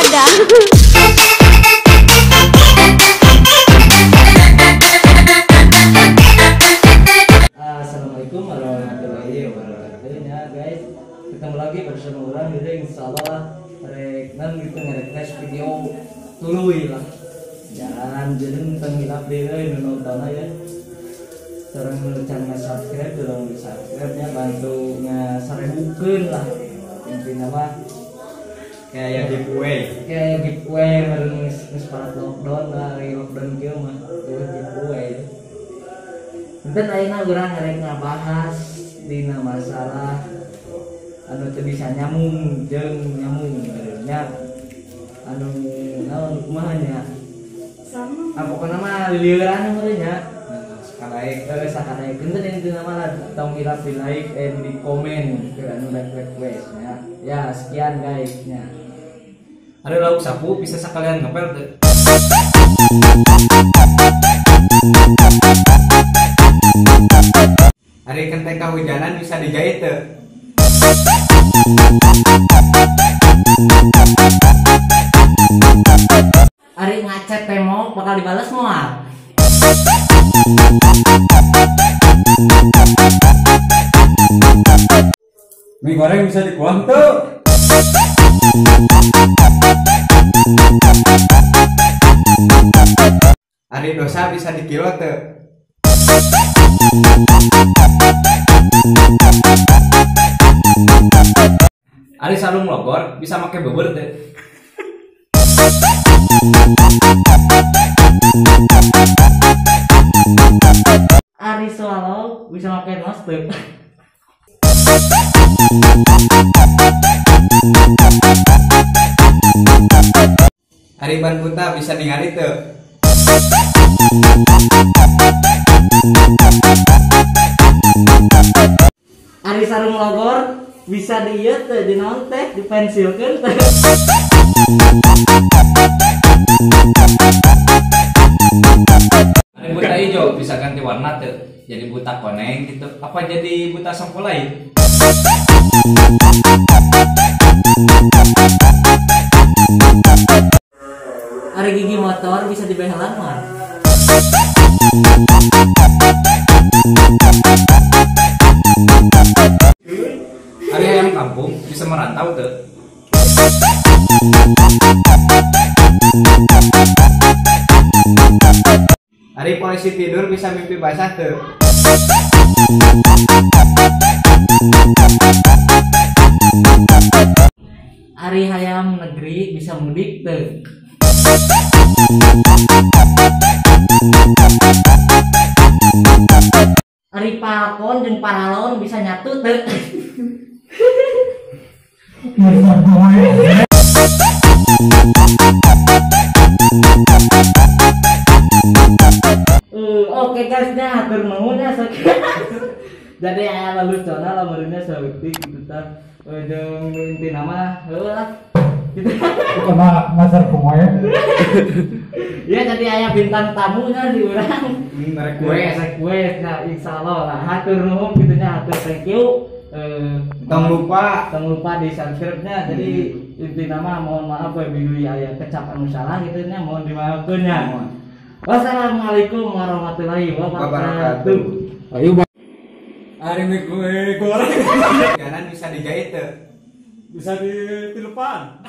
Dadah. Assalamualaikum warahmatullahi wabarakatuh ya guys. Ketemu lagi bersama orang gitu, insyaallah rek nan gitu nge-refresh video tuluy lah. Jangan jadi tong hilap deui nu nonton ya. Sareng nu can subscribe tolong di subscribe nya, bantu ngasarebukeun lah. Intina mah kayak giveaway. Kayak giveaway meureun geus parat lockdown lah, lagi lockdown kieu mah eueuh giveaway. Enten ayeuna urang rek ngabahas dina masalah anu teu bisa nyamung jeung nyamung nya anu naon kumaha nya. Sama. Pokona mah lilieuran meureun nya. Sakadaek sakadaek enten intina mah tong hilap di like and di komen ke anu request nya. Ya sekian guys nya. Ada lauk sapu bisa sekalian ngepel teu. Ari kenteng kahujanan bisa dijahit teu. Ari ngacet tembok bakal dibales moal. Mie goreng bisa dikuah teu. Ari dosa bisa dikilo teu. Ari sarung logor bisa make beber teu. Ari swallow bisa make nos teu. Ari ban buta bisa ningali teu. Ari sarung logor bisa di ieu teu, di naon teh, dipensilkeun teh. Ari buta hijau bisa ganti warna teu, jadi buta koneng gitu apa jadi buta sampo lain. Ari gigi motor bisa dibehelan mah. Ari ayam kampung bisa merantau teu. Ari polisi tidur bisa mimpi basah teu. Ari hayam negeri bisa mudik teu. Ari palkon jeung paralon bisa nyatu teu. Oke guys, nah hatur nuhun nya sekian. Jadi aya lelucona lah meureunnya saeutik gitu tah. Jeung intina mah heueuh lah. Gitu. Kumaha ngasar kumaha. Ya jadi aya bintang tamunya di urang. Request. Nah, insyaallah lah hatur nuhun kitu nya, hatur thank you. Tong lupa di subscribe-nya. Jadi intina mah mohon maaf we aya kecap anu salah kitu nya, mohon dimaafkeun nya. Wassalamualaikum warahmatullahi wabarakatuh. Ayo ari mie goreng. Kanan bisa dijahit teu. Bisa ditilepan.